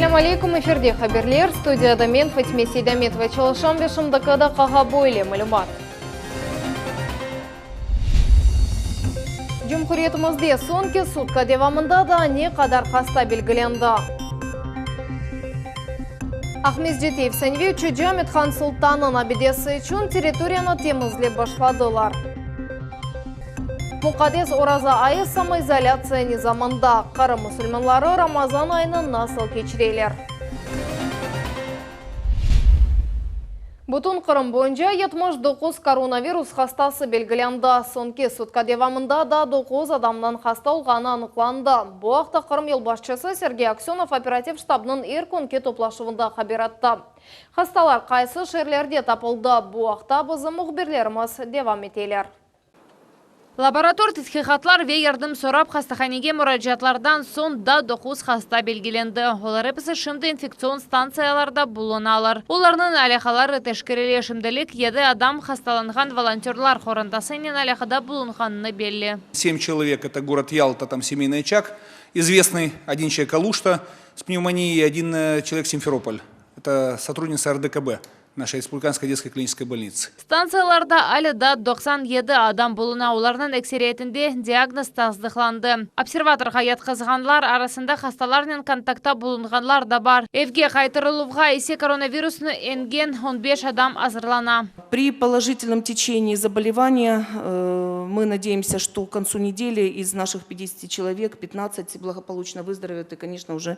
Selâm aleyküm, efirde haberler, studiyada men, Fatime Seydametova çalışam ve şimdiki daqqağa böyle malümat. Cumhuriyetimizde soñki sutka devamında daa ne qadar hasta belgilendi? Aqmescitte efsaneviy uçucı Amet-Han Sultannıñ abidesi içün territoriyanı temizlep başladılar. Muqaddes Oraza ayı samoizolâtsiya nizamında, Qırım musulmanları Ramazan ayını nasıl keçireler? Bütün Qırım boyunca 79 koronavirus hastası belgilendi. Soñki sutka devamında daa doquz adamnıñ hasta olğanı anıqlandı. Bu aqta Qırım yolbaşçısı Sergey Aksönov operativ ştabnıñ er künki toplaşuvında haber etti. Hastalar qaysı şeerlerde tapıldı, bu aqta bizim mühbirlerimiz devam eteler. Laborator tedqiqatlar ve yardım sorap hastahanege muracaatlardan soñ da doquz hasta belgilendi. Olar episi şimdi infektsion stantsiyalarda bulunalar. Olarnıñ alâqaları teşkerile. Şimdilik yedi adam hastalanğan volontörlar qorantasınen alâqada bulunğanını belli. Sem çelovek, eto gorod Yalta, tam semeynoy oçag izvestnıy, odin çelovek Aluşta s pnevmoniey, odin çelovek Simferopol, eto sotrudnitsa RDKB. Naşa Respublikanskaya detskaya kliniçeskaya bolnitsa. Stantsiyalarda alâ daa 97 adam buluna, olarnıñ ekseriyetinde diagnoz tasdıqlandı. Observatorğa yatqızğanlar arasında hastalarnen kontaktta bulunğanlar da bar. Evge qaytarıluvğa ise koronavirusnı eñgen on beş adam azırlana. Pri položitelnom teçenii zabolevaniya mı nadeemsâ, çto k kontsu nedeli iz naših pyatidesяti çelovek pyatnadtsat blagopoluçno vızdorovet i, koneçno, uje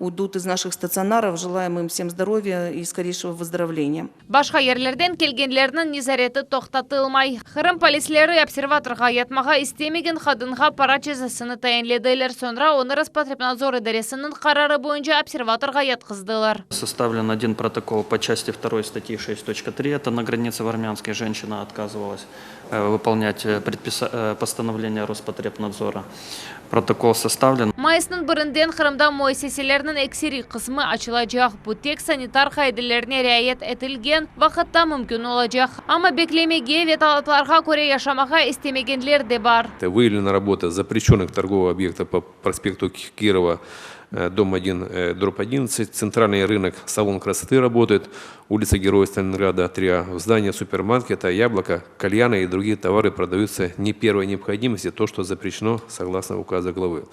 Uydut iz naših statsionarov, jelaem im vsem zdoroviya i skoreyşego vızdorowleniya. Başqa yerlerden kelgenlerniñ nezareti toqtatılmay. Qırım polisleri observatorğa yatmağa istemegen qadınğa para cezasını tayinlediler, soñra onı Rospotrebnadzor idaresiniñ qararı boyunca observatorğa yatqızdılar. Sostavlen odin protokol po çasti vtoroy statyi şest toçka tri, eto na granitse v Armyanske jenşçina otkazıvalas Vıpolnât postanovleniye Rospotrebnadzora. Protokol sostavlen. Mayısnıñ birinden Qırımda müessiselerniñ ekseriy qısmı açılacaq. Bu tek sanitar qaidelerine riayet etilgen vaqıtta mümkün olacaq. Amma beklemege ve talaplarğa köre yaşamağa istemegenler de bar. Vıyavlena rabota zapreşçönnıh torgovıh obyektov po prospektu Kirova, dom odin, drob odinadtsat, tsentralnıy rınok, salon krasоты rabotayet, Ulitsa Geroyev Stalingrada, tri A, v zdanии супермаркета Яблоко кальяны и другие товары продаются не первой необходимости, то, что запрещено согласно указа главы.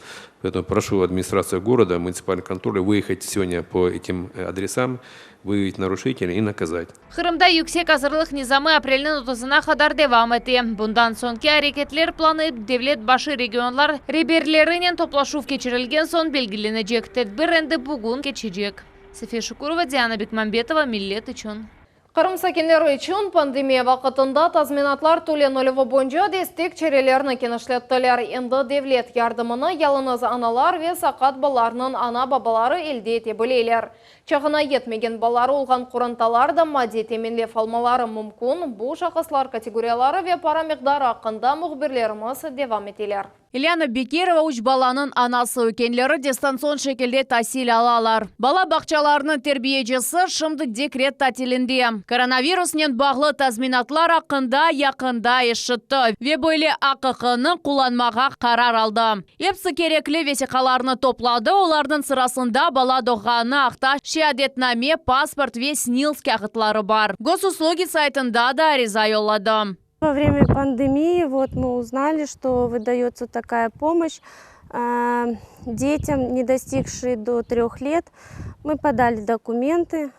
Поэтому прошу администрацию города, муниципальный контроль выехать сегодня по этим адресам, выявить нарушителей и наказать. Qırımda yüksek azırlıq nizamı aprelniñ otuzına qadar devam ete. Bundan soñki areketler planı devlet başı regionlar reberlerinen toplaşuv keçirilgen soñ belgilenecek. Tedbir endi bugün keçecek. Safiye Şukurova, Diana Bekmambetova, Millet içün. Qırım sakinleri içün pandemiya vaqtında tazminatlar tölenilüvi boyunca destek çarelerini kenişlettiler. Endi devlet yardımını yalıñız analar ve saqat balalarnıñ ana-babaları elde ete bileler. Çağına yetmegen balaları olğan qorantalar da maddiy teminlev almaları mümkün. Bu şahıslar kategoriyaları ve para miqdarı aqqında mühbirlerimiz devam eteler. İlyana Bekirova üç balanıñ anası, üykenleri distantsion şekilde tasil alalar. Bala bağçalarınıñ terbiyecisi şimdi dekret tatilinde. Koronavirusnen bağlı tazminatlar aqqında yaqında eşitti ve böyle aqqını qullanmağa qarar aldı. Episi kerekli vesiqalarnı topladı, olarnıñ sırasında bala doğğanı aqta şeadetname, pasport ve SNİLS kâğıtları bar. Gosuslugi saytında da ariza yolladı. Во время пандемии вот мы узнали, что выдается такая помощь детям, не достигшие до трех лет. Мы подали документы,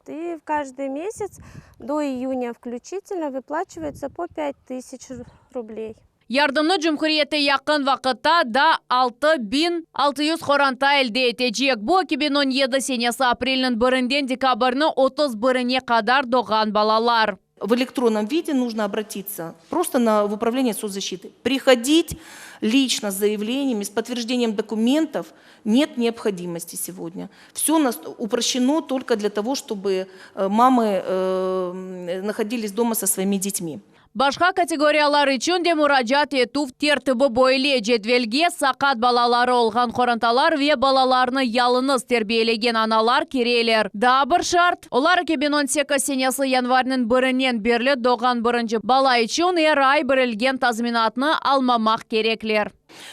и каждый месяц до июня включительно выплачивается по 5000 рублей. Yardımnı cumhuriyette yaqın vaqıtta daa 6600 qoranta elde etecek. Bu, 2017 senesi aprelniñ birinden dekabrniñ 31-ine qadar doğğan balalar. В электронном виде нужно обратиться просто на, в управление соцзащиты. Приходить лично с заявлениями, с подтверждением документов нет необходимости сегодня. Все нас упрощено только для того, чтобы мамы находились дома со своими детьми. Başqa kategoriyalar içün de muracaat etüv tertibi böyle, cedvelge saqat balaları olğan qorantalar ve balalarını yalıñız terbiyelegen analar kireler. Daa bir şart, olar 2018 senesi yanvarniñ birinden berli doğğan birinci bala içün er ay berilgen tazminatnı almamaq kerekler.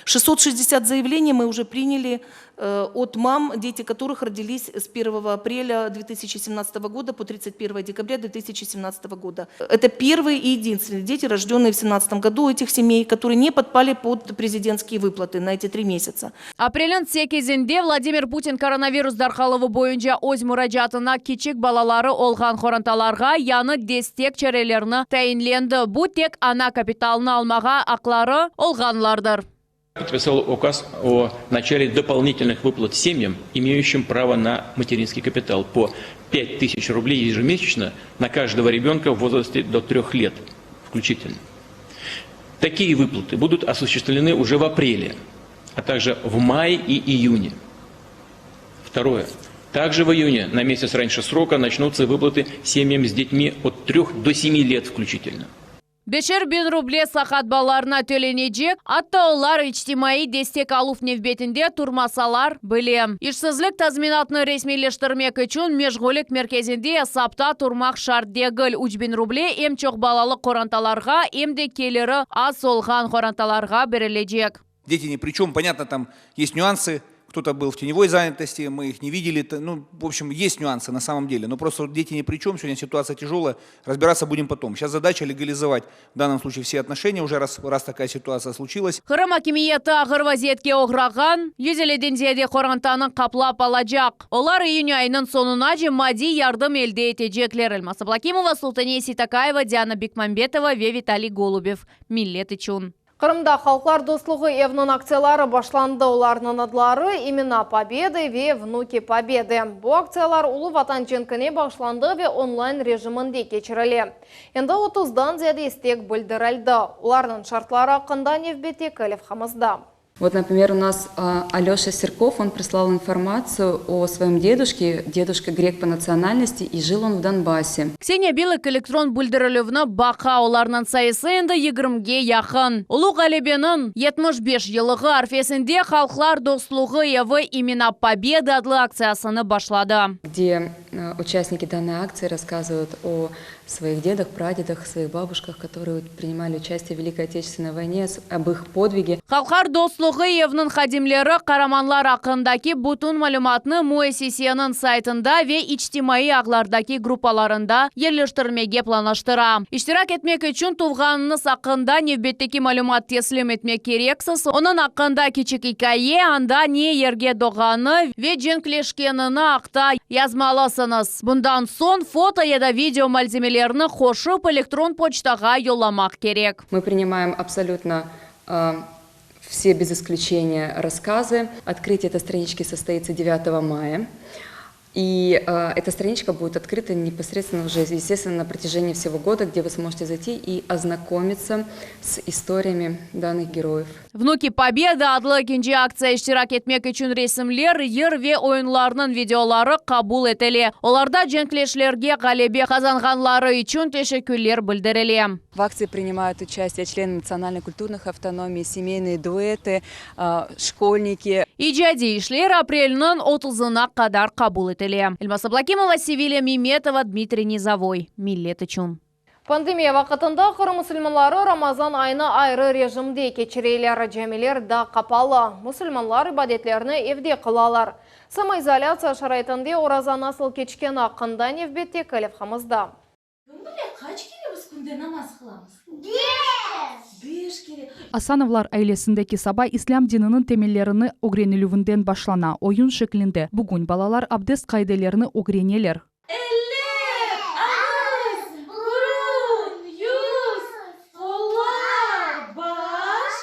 660 заявлений мы уже приняли э, от мам, дети которых родились с 1 апреля 2017 года по 31 декабря 2017 года. Это первые и единственные дети, рожденные в 2017 году этих семей, которые не подпали под президентские выплаты на эти три месяца. Aprelniñ 8-nde Vladimir Putin koronavirus darqaluvı boyunca öz muracaatında kiçik balaları olğan qorantalarğa yañı destek çarelerini tayinledi. Bu tek ana kapitalını almağa aqları olğanlardır. Подписал указ о начале дополнительных выплат семьям, имеющим право на материнский капитал по 5000 рублей ежемесячно на каждого ребенка в возрасте до трех лет включительно. Такие выплаты будут осуществлены уже в апреле, а также в мае и июне. Второе. Также в июне, на месяц раньше срока, начнутся выплаты семьям с детьми от 3 до 7 лет включительно. 5000 ruble saqat balalarına tölenecek, atta olar içtimaiy destek aluv nevbetinde turmasalar bile. İşsizlik tazminatını resmiyleştirmek içün meşğullik merkezinde esapta turmaq şart degil. 3000 ruble em çoq balalı qorantalarğa, em de keliri az olğan qorantalarğa berilecek. Дети ни при чем, понятно, там есть нюансы, кто-то был в теневой занятости, мы их не видели, ну, в общем, есть нюансы на самом деле, но просто дети ни при чем, сегодня ситуация тяжелая, разбираться будем потом. Сейчас задача легализовать в данном случае все отношения, уже раз, раз такая ситуация случилась. Qırım akimiyeti ağır vaziyetke oğrağan 150-den ziyade qorantanı qaplap alacaq. Olar iyün ayınıñ soñunace maddiy yardım elde etecekler. Elmaz Ablakimova, Sultaniye Sitakaeva, Diana Bikmambetova ve Vitaliy Golubev. Millet içün. Qırımda Halqlar dostluğı eviniñ aktsiyaları başlandı. Olarnıñ adları «Имена Победы» ve «Внуки Победы». Bu aktsiyalar Ulu Vatan cenkine bağışlandı ve onlayn rejiminde keçirile. Endi 30-dan ziyade istek bildirildi. Olarnıñ şartları aqqında nevbetteki levhamızda. Вот, например, у нас а, Алеша Серков, он прислал информацию о своем дедушке. Дедушка грек по национальности, и жил он в Донбассе. Kseniya Bilak elektron bildirilüvni baqa olarnıñ sayısı endi 20-ge yaqın. Ulu Ğalebeniñ 75 yıllığı arfesinde Halqlar dostluğı evi «Имена Победы» adlı aktsiyasını başladı. где э, участники данной акции рассказывают о своих дедах, прадедах, своих бабушках, которые принимали участие в Великой Отечественной войне, с- об их подвиге. Halqlar dostluğı eviniñ hadimleri qaramanlar aqqındaki bütün malümatnı müessiseniñ saytında ve içtimaiy ağlardaki gruppalarında yerleştirmege planlaştıra. İştirak etmek içün tuvğanıñız aqqında nevbetteki malümat teslim etmek kereksiz. Onıñ aqqında kiçik ikâye, anda ne yerge doğğanı ve cenkleşkenini aqta yazmalısıñız. Bundan soñ foto ya da video malzemelerini qoşıp elektron poçtağa yollamaq kerek. Мы принимаем абсолютно э, все без исключения рассказы. Открытие этой странички состоится 9 мая. И э, эта страничка будет открыта непосредственно уже, естественно, на протяжении всего года, где вы сможете зайти и ознакомиться с историями данных героев. Внуки Победы adlı ekinci aktsiya iştirak etmek içün resimler, yır ve oyunlarnıñ videoları qabul etile. Olarda cenkleşlerge ğalebe qazanğanları içün teşekkürler bildirile. В акции принимают участие члены национально-культурных автономий, семейные дуэты, э, школьники. İcadiy işler aprelniñ 30-ına qadar qabul etile. Elmaz Ablakimova, Sevilya Mimetova, Dmitriy Nizavoy. Millet içün. Pandemiya vaqtında Qırım musulmanları Ramazan ayını ayrı rejimde keçireler. Camiler daa qapalı. Musulmanlar ibadetlerini evde qılalar. Samoizolâtsiya şaraitinde oraza nasıl keçkeni aqqında nevbetteki levhamızda. Kim bile qaç kere biz künde namaz qılamız? Beş. Beş kere. Asanovlar ailesindeki saba islâm dininiñ temellerini ögrenilüvinden başlana. Oyun şeklinde. Bugün balalar abdest qaidelerini ögreneler. Eller, ağız, burun, yüz, qollar, baş,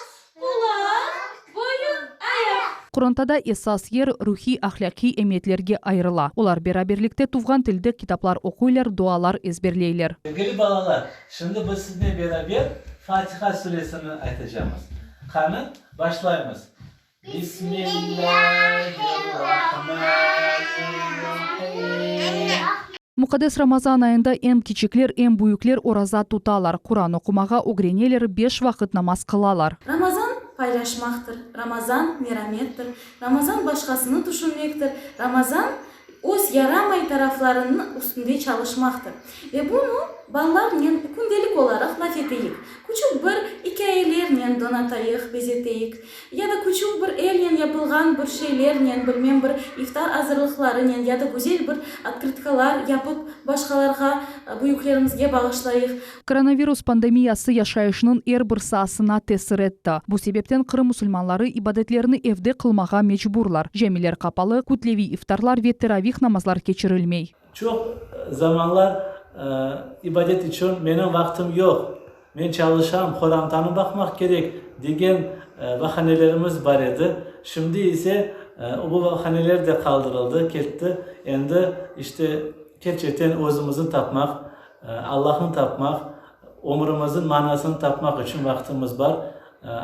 qulaq, boyun, ayaq. Qorantada esas yer ruhiy ahlâqiy emiyetlerge ayırıla. Olar beraberlikte tuvğan tilde kitaplar oquylar, dualar ezberleyler. Sevgili balalar, şimdi biz siznen beraber Fatiha suresini aytacaqmız. Qani, başlaymız. Bismillahirrahmanirrahim. Muqaddes Ramazan ayında em kiçikler, em büyükler oraza tutalar. Quran oqumağa ögreneler, beş vaqıt namaz qılalar. Ramazan paylaşmaqtır, Ramazan meramettir, Ramazan başqasını tüşünmektir, Ramazan. öz yaramay taraflarınnıñ üstünde çalışmaqtır. Ve bunı balalarnen kündelik olaraq laf eteyik. Küçük bir ikâyelernen donatayıq, bezeteyik. Ya da küçük bir elnen yapılğan bir şeylernen, bilmem, bir iftar azırlıqlarınen ya da güzel bir otkrıtkalar yapıp başqalarğa, büyüklerimizge bağışlayıq. Koronavirus pandemiyası yaşayışnıñ er bir saasına tesir etti. Bu sebepten Qırım musulmanları ibadetlerini evde qılmağa mecburlar, camiler qapalı, kütleviy iftarlar ve teravih namazlar keçirilmey. Çoq zamanlar ibadet içün menim vaqtım yoq, men çalışam, qorantanı baqmaq kerek degen bahanelerimiz bar edi. Şimdi ise bu bahaneler de qaldırıldı, ketti. Endi işte kerçekten özümizni tapmaq, Allahnı tapmaq, ömrümizniñ manasını tapmaq içün vaqtımız bar.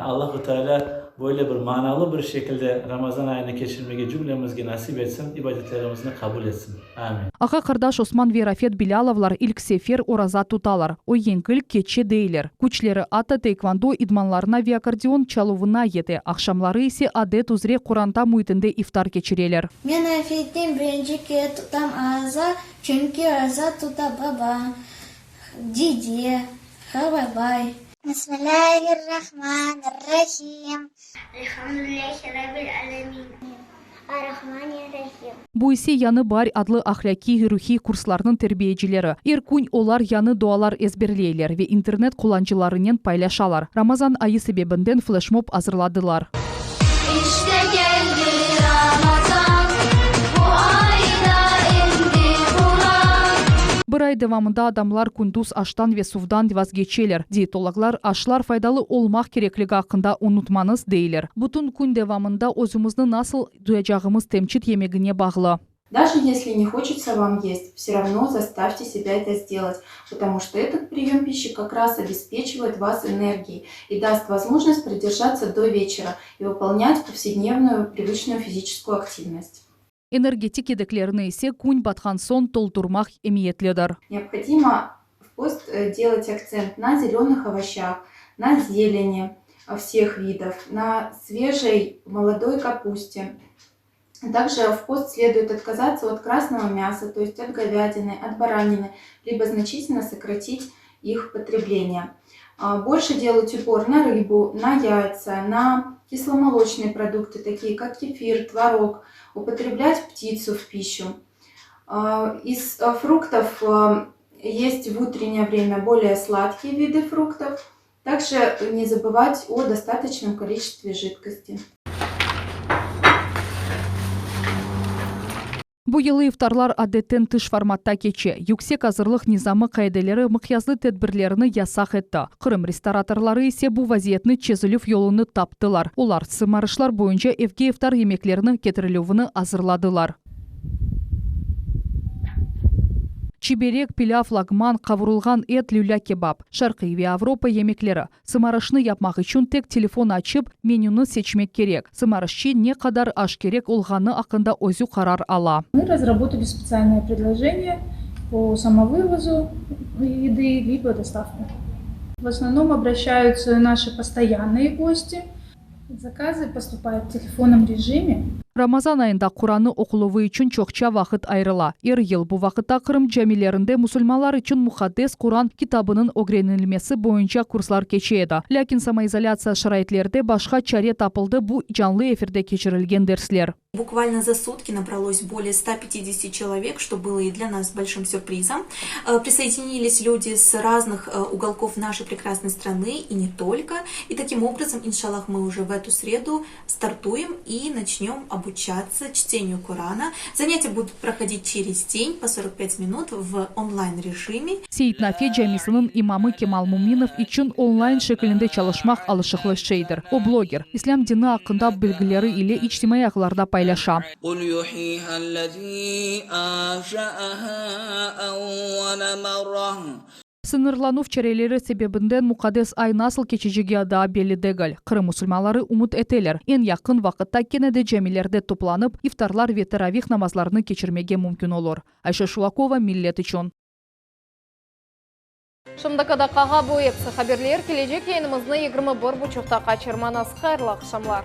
Allahu Teala böyle bir manalı bir şekilde Ramazan ayını keçirmege cümlemizge nasip etsin, ibadetlerimizni qabul etsin. Amin. Ağa-qardaş Osman ve Rafet Bilâlovlar ilk sefer oraza tutalar. O yengil keçe deyler. Küçleri atta taekvondo idmanlarına ve akkordeon çaluvına yete, aqşamları ise adet üzre qoranta müitinde iftar keçireler. Men Rafetnen birinci kere tutam araza, çünki oraza tuta babam, dide, qartbabay. Bismillahirrahmanirrahim. Elhamdülillahi Rabbil alemin. Ar-Rahmanir-Rahim. Bu ise Yañı baar adlı ahlâqiy-ruhiy kurslarnıñ terbiyecileri. Er kün olar yañı dualar ezberleyler ve internet qullancılarınen paylaşalar. Ramazan ayı sebebinden fleşmob azırladılar. İşte keldi Ramazan, bu ayda indi Quran. Bir ay devamında adamlar kündüz aştan ve suvdan vazgeçeler. Diyetologlar aşlar faydalı olmaq kerekligi aqqında unutmañız, deyler. Bütün kün devamında özümizni nasıl duyacağımız temçit yemegine bağlı. Даже если не хочется вам есть, все равно заставьте себя это сделать, потому что этот прием пищи как раз обеспечивает вас энергией и даст возможность продержаться до вечера и выполнять повседневную привычную физическую активность. Energetik yedeklerni ise kün batqan soñ toldurmaq emiyetlidir. Необходимо в пост делать акцент на зеленых овощах, на зелени всех видов, на свежей молодой капусте. Также в пост следует отказаться от красного мяса, то есть от говядины, от баранины, либо значительно сократить их потребление. Больше делать упор на рыбу, на яйца, на кисломолочные продукты, такие как кефир, творог, употреблять птицу в пищу. Из фруктов есть в утреннее время более сладкие виды фруктов. Также не забывать о достаточном количестве жидкости. Bu yılı iftarlar adetten tış formatta keçe. Yüksek azırlıq nizamı qaideleri mıqyaslı tedbirlerni yasaq etti. Qırım restoratorları ise bu vaziyetni çezilüv yolunı taptılar. Olar sımarışlar boyunca evge iftar yemeklerini ketirilüvini azırladılar. Çiberek, pilâv, lagman, qavurılğan et, lülâ kebap, şarqiy ve avropa yemekleri. Sımarışnı yapmaq içün tek telefon açıp, menüni seçmek kerek. Sımarışçı ne qadar aş kerek olğanı aqqında özü qarar ala. Мы разработали специальное предложение по самовывозу еды либо доставку. В основном обращаются наши постоянные гости. Заказы поступают в телефонном режиме. Ramazan ayında Qurannı oquluvı içün çoqça vaqıt ayırıla. Er yıl bu vaqıtta Qırım camilerinde musulmanlar içün Muqaddes Quran kitabınıñ ögrenilmesi boyunca kurslar keçe edi. Lâkin samoizolâtsiya şaraitlerde başqa çare tapıldı, bu canlı efirde keçirilgen dersler. Bukvalno за sutki nabralось более 150 человек, что было и для нас большим сюрпризом. Присоединились люди с разных уголков нашей прекрасной страны и не только. И таким образом, иншаллах, мы уже в эту среду стартуем и начнем обучаться чтению Корана. Занятия будут проходить через день по 45 минут в онлайн режиме. Seyit Nafe camisiniñ imamı Kemal Muminov içün onlayn şekilinde çalışmaq alışıqlı şeydir. O, bloger, islâm dini aqqında bilgileri ile içtimaiy ağlarda paylaşa. Qul yuhyiha-llezî anşaaha evvele merre. Sıñırlanuv çareleri sebebinden muqaddes ay nasıl keçecegi daa belli degil. Qırım musulmanları ümüt eteler, eñ yaqın vaqıtta kene de camilerde toplanıp, iftarlar ve teravih namazlarını keçirmege mümkün olur. Ayşe Şulakova, Millet içün. Şimdiki daqqağa bu episi haberler. Kelecek yayınımıznı 21 buçuqta qaçırmañız. Hayırlı aqşamlar.